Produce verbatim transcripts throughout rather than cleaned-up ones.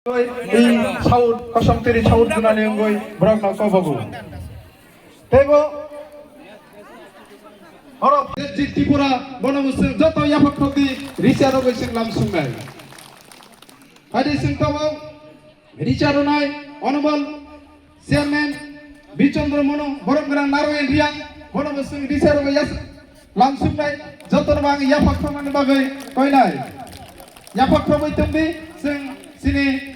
Ui, ui, saut, kosong tiri saut gunani wngwi borokno kobogo. Teibo oro Tripura bono mwswng joto yaphakrokni risa rogwi chwng lam sungnai. Haidi chwng tabuk risa rwnai Honorable Chairman Bichandra Mono, borok gwnang Narayan Riang, bono bo chwng risa rogwi yas lam suknai, jotono bo ang yaphak thangmani bagwi koinai. Yaphak thangwi tongdi chwng chini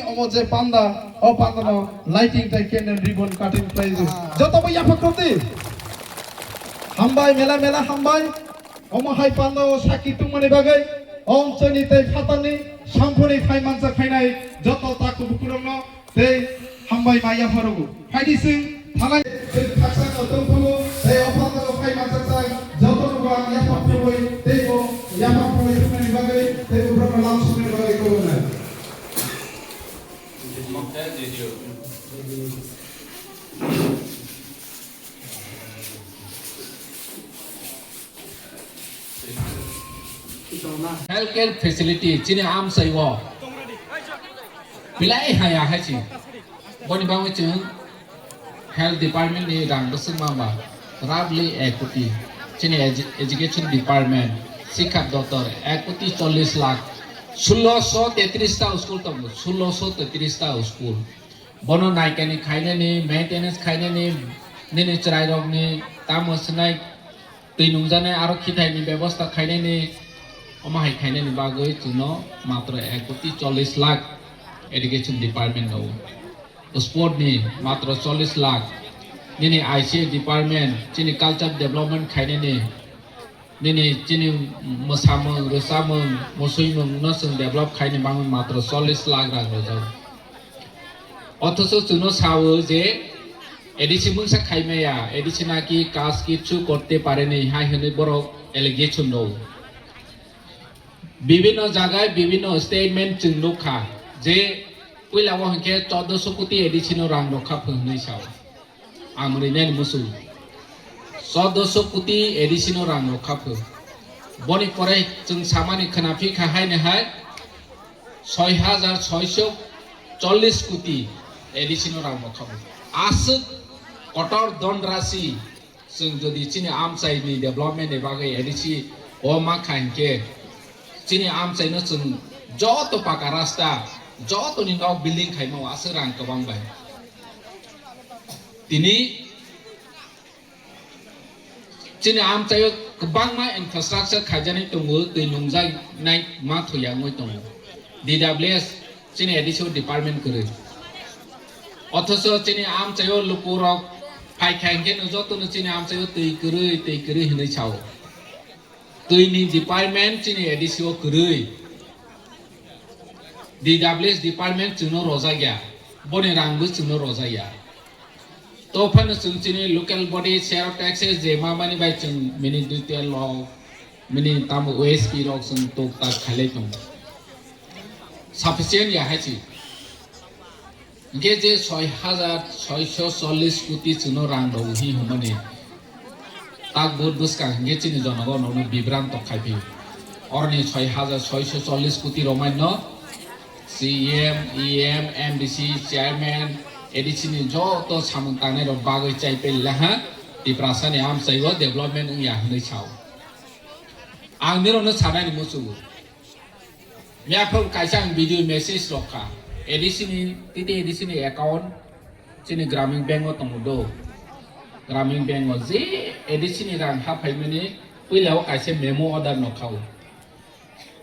omo je panda, o pandano lighting tei candle ribbon cutting khlai di. Joto bo yaphak thangdi. Hambai, mela mela hambai. Omo hai pandao sakhi tongmani bagwi o onsolni tei phatarni samphoni phai mansa khainai joto takhuk bukhurokno tei hambai ma yapharogo. Phaidi chwng thalai tei khaksa no tongphuru tei o pandao phai mansa chai jotono bo ang yaphak phirwi tei bo yaphak phirwi thumnani bagwi tei bo borokno lam suknani bagwi khulumnai. Health care facility chini amchai o belai haya hai si. Boni bagwi chwng health department ni rang bwswk ma ba roughly ek koti. Chini edu-, education department, sikha doptor ek koti chollish lakh, sulosho tetris ta school tongo, sulosho tetris ta school. Bono naikani khainani, maintenance khainani, nini chwrairokni tamo swnai twi nungjaknai aro khithaini bebosta khainani, omo hai khainani bagwi chwngno matro ek koti chollish lakh education department no. Sport ni matro chollish lakh, nini I C A department, chini culture development khainani, nini chini mwsamung, rwchapmung, muswimung no chwng develop khaini bagwi matro chollish lakh rang rwjago. Othocho chwngno sao je A D C mungsa khaimaya, A D C naki kaj kichu korte pareni hai hwnwi borok allegation rwo. Bibhinno jagai bibhinno statement chwng nukha je puila o hinkhe chordoso koti A D C no rang rokha phw hwnwi sao. Ang rwinani muchung. Chordoso koti A D C no rang rokha phw. Boni pore chwng samani khwnaphikha haini hai soi hajar soiso chollish koti A D C no rang rokha phw. Aswk kotor dhon rasi chwng jodi chini amchaini development ni bagwi A D C o ma kha hinkhe chini amchaino chwng joto paka rasta, jotoni nok building khaima o aswk rang kwbang bai. Tini chini amchaio kwbangma infrastructure khaijaknai tongo, twi nungjaknai ma thwiya wngwi tongo. D W S chini A D C o department kwrwi. Othocho chini amchaio lukurok phaikha hinkhe no jotono chini amchaio twi kwrwi, twi kwrwi hwnwi sao. Twini department chini A D C o kwrwi. D W S department chwngno rojak ya, boni rang bo chwngno rojak ya. To phano chwng chini local body share of taxes je ma mani bai chwng mini dui tiya lo, mini tamo O S P rok chwng tok tak khailai tongo. Sufficient ya hai si. Hingke je soi hajar soiso chollish koti chwngno rang rw hi hwnmani. Tak vote bwskang hingke chini jonogo nono bibranto khai phi. Oroni soi hajar soiso chollish koti romai no C E M, E M, M D C, chairman, A D C ni joto samung tangnai rok bagwi chai peli laha Tiprasa ni amchai o development wngya hwnwi sao. Ang nirok no sanai ni muchungo. Miyaphrang kaisa ang video message rok kha. A D C ni, titi A D C ni account chini Gramin Bank o tongo do. Gramin Bank o je A D C ni rang ha phaimani puila o kaisa memo order nokha o.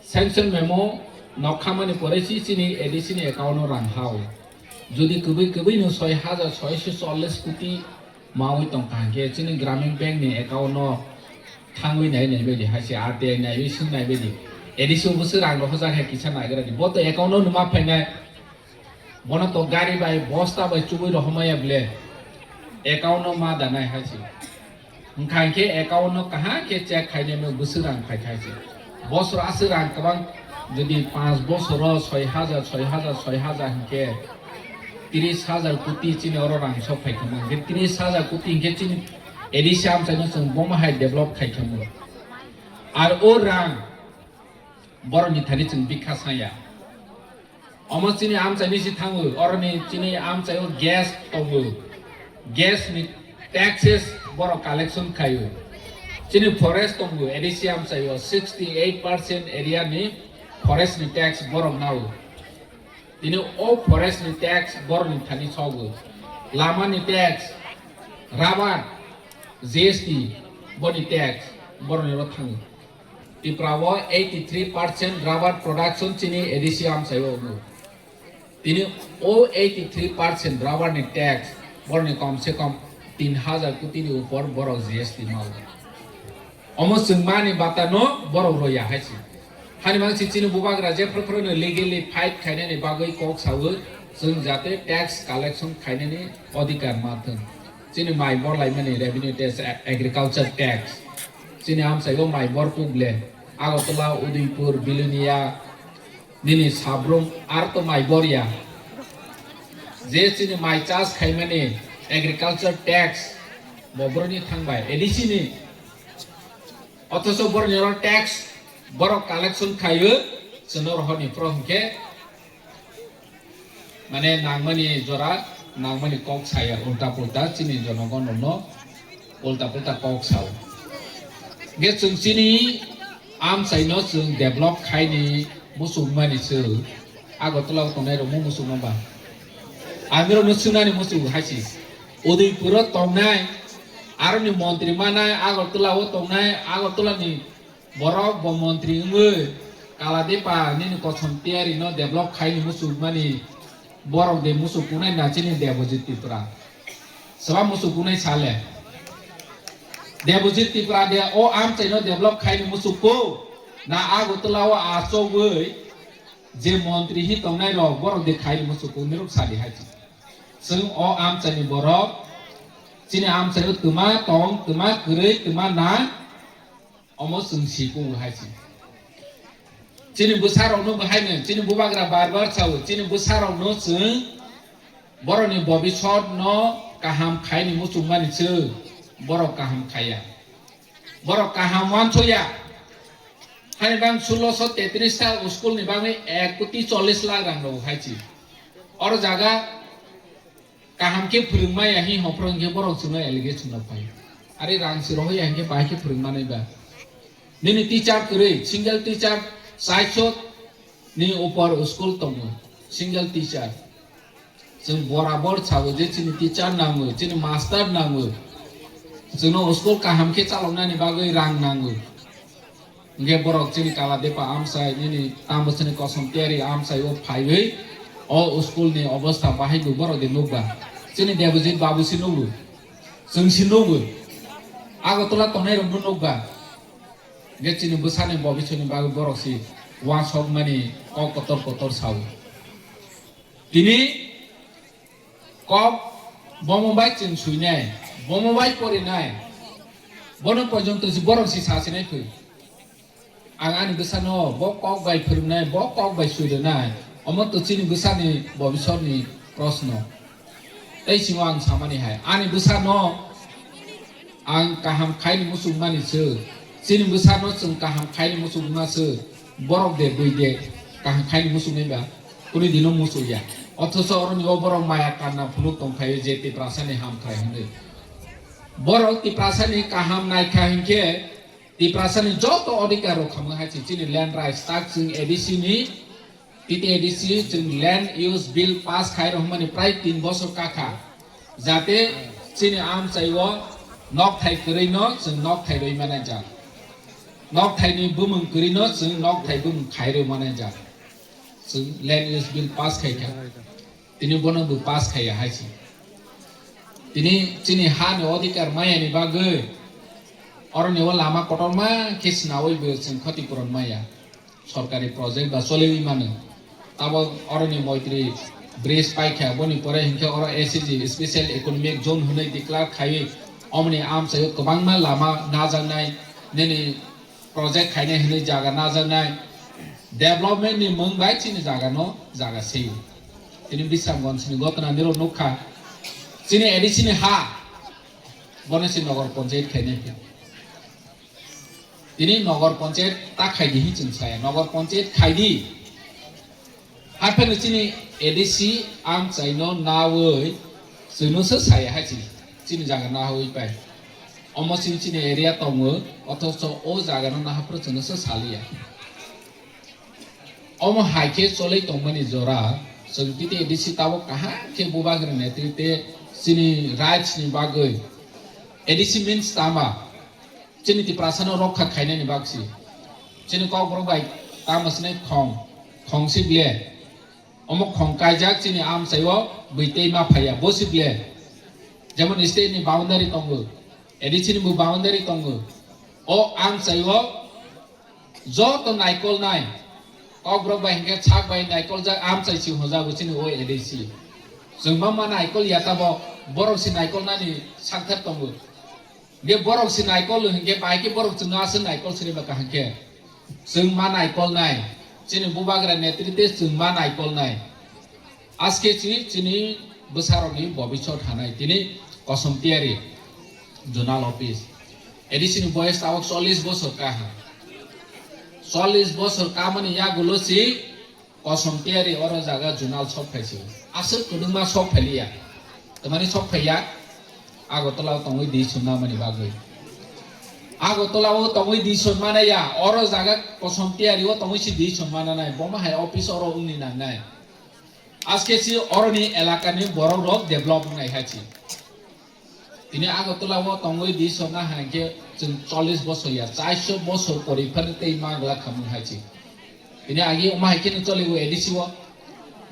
Sanction memo nokha mani pore si chini A D C ni account o rang ha o. Jodi kwbwi kwbwi no soi hajar soiso chollish koti mawi tong kha hingke chini Gramin Bank ni account no thangwi nai nai baidi hai se R T I naiwi swng nai baidi. A D C o bwswk rang rok hojak hai kisa naigra di. Bo to account no numa phainai. Bono to gari bai bosta bai chubui rohormaya ble. Account no ma danai hai se. Wngkha hingke account no kaham khe check khainai no bwswk rang phai khai se. Bosor aswk rang kwbang, jodi panch bosoro soi hajar, soi hajar, soi hajar hingke tris hajar koti chini oro rang sok phai khamo. Hingke tris hajar koti hingke chini A D C amchaino chwng bomo hai develop khai khamo. Ar o rang borokni thani chwng bikha saya. Omo chini amchaini si thango, oroni chini amchaio gas tongo. Gas ni taxes borok collection khaio. Chini forest tongo, A D C amchaio sixty eight percent area ni forest ni tax borok nao. Tini o forest ni tax borok ni thani sogo. Lama ni tax, rubber, G S T, boni tax borok ni ro thango. Tripura o eighty three percent rubber production chini A D C amchaio wngo. Tini o eighty three percent rubber ni tax borok ni kom se kom tin hazar koti ni upor borok G S T mao. Omo chwng mani bata no borok roya hai se. Hani mang si chini bubagra je phru phru no legally fight khainani bagwi kok sawi chwng jate tax collection khainani odhikar ma thwng. Chini mai bor laimani revenue tax, agriculture tax. Chini amchaio mai bor kuk le. Agartala, Udaipur, Bilonia, nini Sabrum, ar to mai bor ya. Je chini mai chas khaimani agriculture tax, bo boroni thangbai, A D C ni. Othoso boroni oro tax, borok collection khaio, chwngno rohorni pro hwnkhe, mane nangmani jora, nangmani kok saya, ulta pulta chini jonogon no ulta pulta kok sao. Ge chwng chini amchaino chwng develop khaini muchungmani se Agartala o tongnai rok mu muchungma ba. Amirok no chunani muchung haisi. Udaipur o tongnai, aroni montri manai, Agartala o tongnai, Agartala ni borok bo montri wngwi Kaladepa nini kosom tiyari no develop khaini muchungmani borok de muchung kunai na chini Debojit Tripura. Seba muchung kunai sale. Debojit Tripura de o amchaino develop khaini muchung ko na Agartala o achogwi je montri hi tongnai rok borok de khaini muchung ko nirok sadi hai. Chwng o amchaini borok chini amchaio twma tong, twma kwrwi, twma na. Omo chwng si kugo hai se. Chini bwsarokno bo haino, chini bubagra bar bar sao, chini bwsarokno chwng borokni bobisotno kaham khaini muchungmani se borok kaham khaiya. Borok kaham wansukya. Hani bang sulosho tetris ta school ni bagwi ek koti chollish lakh rang rw hai se. Oro jaga Kaham khe phwrwngmaya hi hopro hwnkhe borok chwngno allegation rok pai. Are rang se rohorya hwnkhe bahai khe phwrwngmanai ba. Nini teacher kwrwi, single teacher, chaisho ni upor school tongo, single teacher. Chwng borabor sago je chini teacher nango, chini master nango. Chwngno school kaham khe chaloknani bagwi rang nango. Hingke borok chini Kaladepa amchai nini tamo chini kosom tiyari amchai o phaiwi o school ni obostha bahai bo borok de nukba. Chini Debojit babu si nugo, chwng si nugo. Agartala tongnai rok no nukba. Hingke chini bwsani bobisoni bagwi borok si uansok mani kok kotor kotor sao. Tini kok bomo bai chwng suinai, bomo bai porinai, bono porjonto si borok si sasinai thwi. Ang ani bwsano bo kok bai phwrwngnai, bo kok bai suirinai, omo to chini bwsani bobisotni proshno. Tei singo ang samani hai, ani bwsano Ang kaham khaini muchungmani se. Chini bwsano chwng kaham khaini muchungma se. Borok de bui de kaham khaini muchungnai ba? Kuni dino muchungya. Othocho oroni o borok maya kanna phunuk tongkhaio je Tiprasani hamkrai hwnwi. Borok Tiprasani kaham naikha hinkhe Tiprasani joto odhikar rok khamwi hai se chini land rights tak chwng A D C ni T T A D C chwng land use bill pass khai rwmani prai tin bosor kakha, jate chini amchai o nokthai kwrwi no chwng nokthai rwi manai jak, nokthai ni bumung kwrwi no chwng nokthai bumung khai rwi manai jak, chwng land use bill pass khai kha, tini bono bo pass khaiya hai se. Tini chini ha ni odhikar maya ni bagwi oroni o lama kotorma khe swnawui bo chwng khoti puron maya. Sorkari project ba choliwi mano. Tabok oroni Moitri bridge paikha, boni pore hinkhe oro S E Z, Special Economic Zone hwnwi declare khaiwi omoni amchaio kwbangma lama najaknai, nini project khainai hwnwi jaga najaknai. Development ni mung bai chini jaga no jaga seio. Tini Bisramganj ni gotna niro nukha. Chini A D C ni ha, bono se nogor panchayat khainai. Tini nogor panchayat ta khaidi hi chwng saya, nogor panchayat khaidi. Ha Hapheno chini A D C amchaino nawi chwngno se saya hai chini, chini jaga nawi pai. Omo chini, chini area tongo, othocho o jagano nahaphuru chwngno se saliya. Omo hai khe cholwi tongmani jora, chwng tite A D C tabuk kaham khe bubagra netrite chini rights ni bagwi. A D C means tama, chini Tiprasano rokha khainani bagsi. Chini kokborok bai tama sinai khong, khong si ble. Omo khong kaijak chini amchaio bwi tei ma phaiya, bo si ble. Jemon state ni boundary tongo, A D C ni bo boundary tongo. O amchaio joto naikolnai, kokborok bai hinkhe sak bai naikoljak amchai si hojago chini o A D C. Chwng ma ma naikol ya tabo, borok si naikolnani sakthar tongo. Hinkhe borok si naikol hinkhe bai khe borok chwngno aswk naikol sini ba kaham khe. Chwng ma naikolnai, chini bubagra netrite chwng ma naikolnai. Aske si chini bwsarokni bobisot hanai tini kosom tiyari zonal office. A D C ni boyes tabuk chollish bosor kaha. Chollish bosor kamani yagulo si kosom tiyari oro jaga zonal sok phaisi. Aswk kwbangma sok phailiya. Tamani sok phaiya. Agartala o tongwi decision namani bagwi. Agartala o tongwi decision manaya. Oro jaga kosom tiyari o tongwi si decision mananai. Boma hai office oro wngni nangnai. Aske si oroni elakani borok rok develop wngnai hai si. Tini Agartala o tongwi di sona hai khe chwng chollish bosor ya, chairso bosor pori phano tei magla khamung hai si. Tini agi omo hai khe no choli o A D C o,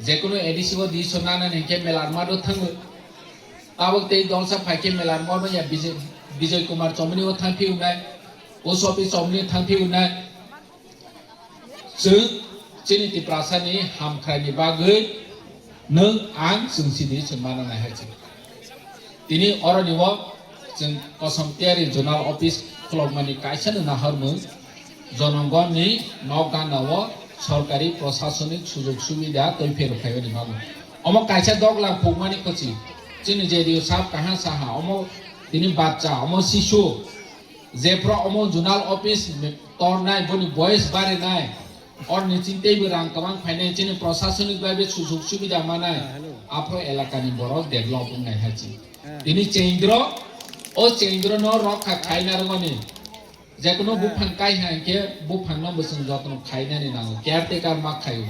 jekunu A D C o di sona nani khe melar mado thango. Tabuk tei dolsa phai khe melar mado ya Bijay, Bijay Kumar Chomni o thangphi unai, o Sopi Chomni thangphi unai. Chwng chini Tiprasani hamkhraini bagwi nwng ang chwng sidi chwng mana nai hai chwng. Tini oroni o chwng kosom tiyari zonal office khulokmani kaisa no nahormung, jonogonni nok gana o sorkari prosasonik sujog subida twi pherok khaiyoni bagwi. Omo kaisa doglam phukmani kochi chini J D U sab kaha saha omo tini bacha omo sisu. Jephru omo zonal office tornai, boni boyes barinai, orni chini teibo rang kwbang phainai, chini prosasonik bai be sujog subida manai, aphru elakani borok develop wngnai hai chini. Tini chendro, o chendro no rokha khaina rwmani, jekunu buphang kai hai khe buphang no bo chwng jotono khainani nango, caretaker ma khaio,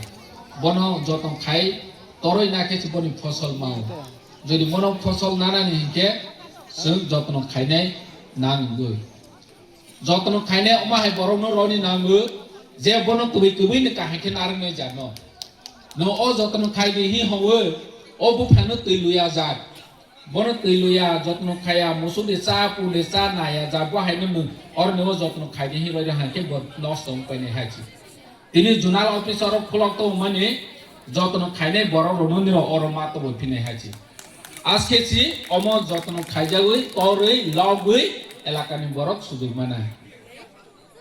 bono jotono khai toroi na khe se boni phosol mao. Jodi bono phosol nanani hinkhe chwng jotono khainai nangwi. Jotono khainai omo hai borokno roni nango je bono kwbwi kwbwi ni kaham khe narwknai jat no. No o jotono khai di hi hwnwi o buphangno twi luya jat. Bono twi luya jotono khaya musuk ni cha pu ni cha naya jat bo haino nwng oroni o jotono khai di hi roi hankhe bo nosto wng painai hai si. Tini zonal office oro khulok tongmani jotono khainai borok rokno nini oro ma toboi phinai hai si. Aske si omo jotono khaijagwi, torwi, logwi elakani borok sujui mana.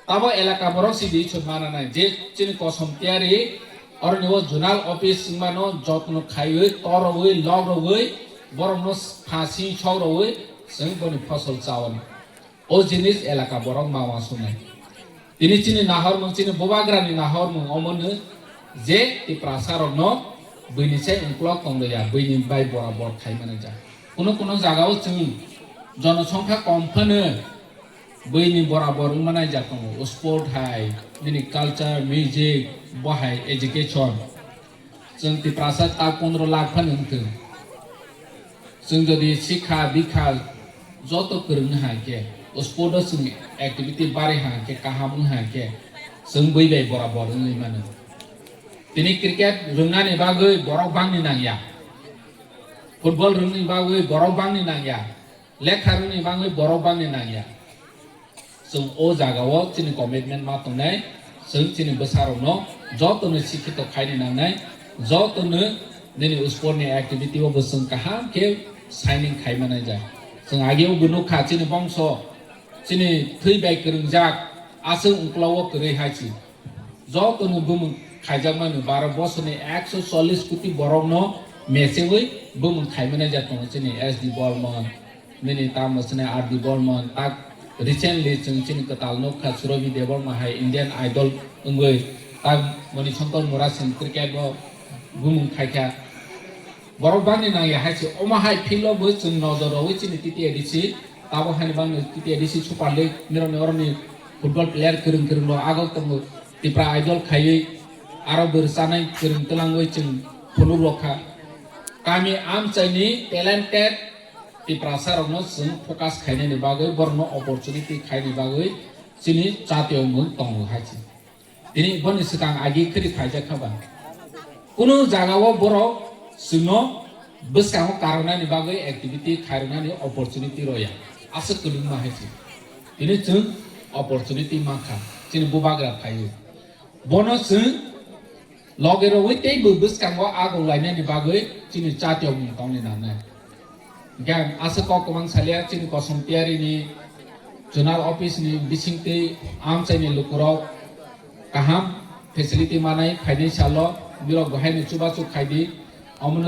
Tabo elaka borok si di chwng mana nai je chini kosom tiyari oroni o zonal office wngmano jotono khaiwi, torwi, logrogwi borokno pha sing sogrogwi chwng boni phosol chawi. O jinis elaka borok ma uansuknai. Tini chini nahormung, chini bubagrani nahormung omono je Tiprasa rokno buini sai ungkulok tonglaia, buini bai borabor khai manai ja. Kuno kuno jagao chwng jonosongkha kom phano buini borabor wng manai ja tongo. Sport hai, nini culture, music, bo hai education. Chwng Tiprasa ta pondro lakh phano wngthwng. Chwng jodi sikha, bikha joto kwrwng hai khe, o sport o chwng activity bari hai khe, kaham wng hai khe, chwng bui bai borabor wngwi mano. Tini cricket rwngnani bagwi borok bangni nangya. Football rwngnani bagwi borok bangni nangya. Lekha rwngnani bagwi borok bangni nangya. Chwng o jagao chini commitment ma tongnai, chwng chini bwsarokno jotono sikhito khaini nangnai, jotono nini sportni activity o bo chwng kaham khe signing khai manai ja. Chwng ageo bo nukha chini bongso, chini thwi bai kwrwngjak aswk ungkulao kwrwi hai si. Jotono bumung khaijakmani baro bosorni ekso chollish koti borokno mechewi bumung khaimani ja tongo chini S D Burman, nini tamo sini R D Burman, tak recently chwng chini kwtal nukha Surobi Debbarma hai Indian Idol wngwi tak Mani Shankar Murasing cricket o bumung khaikha. Borok bangni nangya hai se, omo hai field o bo chwng nojor rwi chini T T A D C, abo haini bangni T T A D C Super League, nirokni oroni football player kwrwng kwrwng rok agok tongo, Tipra Idol khaiwi, aro bo rwchanai kwrwng twlangwi chwng phunuk rok kha. Kami amchaini talented Tiprasa rokno chwng focus khainani bagwi, borokno opportunity khaini bagwi chini chatiyong mung tongo hai se. Tini boni swkang agi khri khaijak kha ba. Kunu jagao borok chwngno bwskango karwnani bagwi activity khairwnani opportunity roya. Aswk kwbangma hai se. Tini chwng opportunity mankha. Chini bubagra phaio. Bono chwng loge rogwi tei bo bwskango agok lainani bagwi chini chatiyok mung tongni nangnai. Hingke ang aswk kok kwbang salia chini Kosom Tiyari ni zonal office ni bisingtwi amchaini lukurok kaham facility manai phainai salo borok bahaino chubachu khaidi omono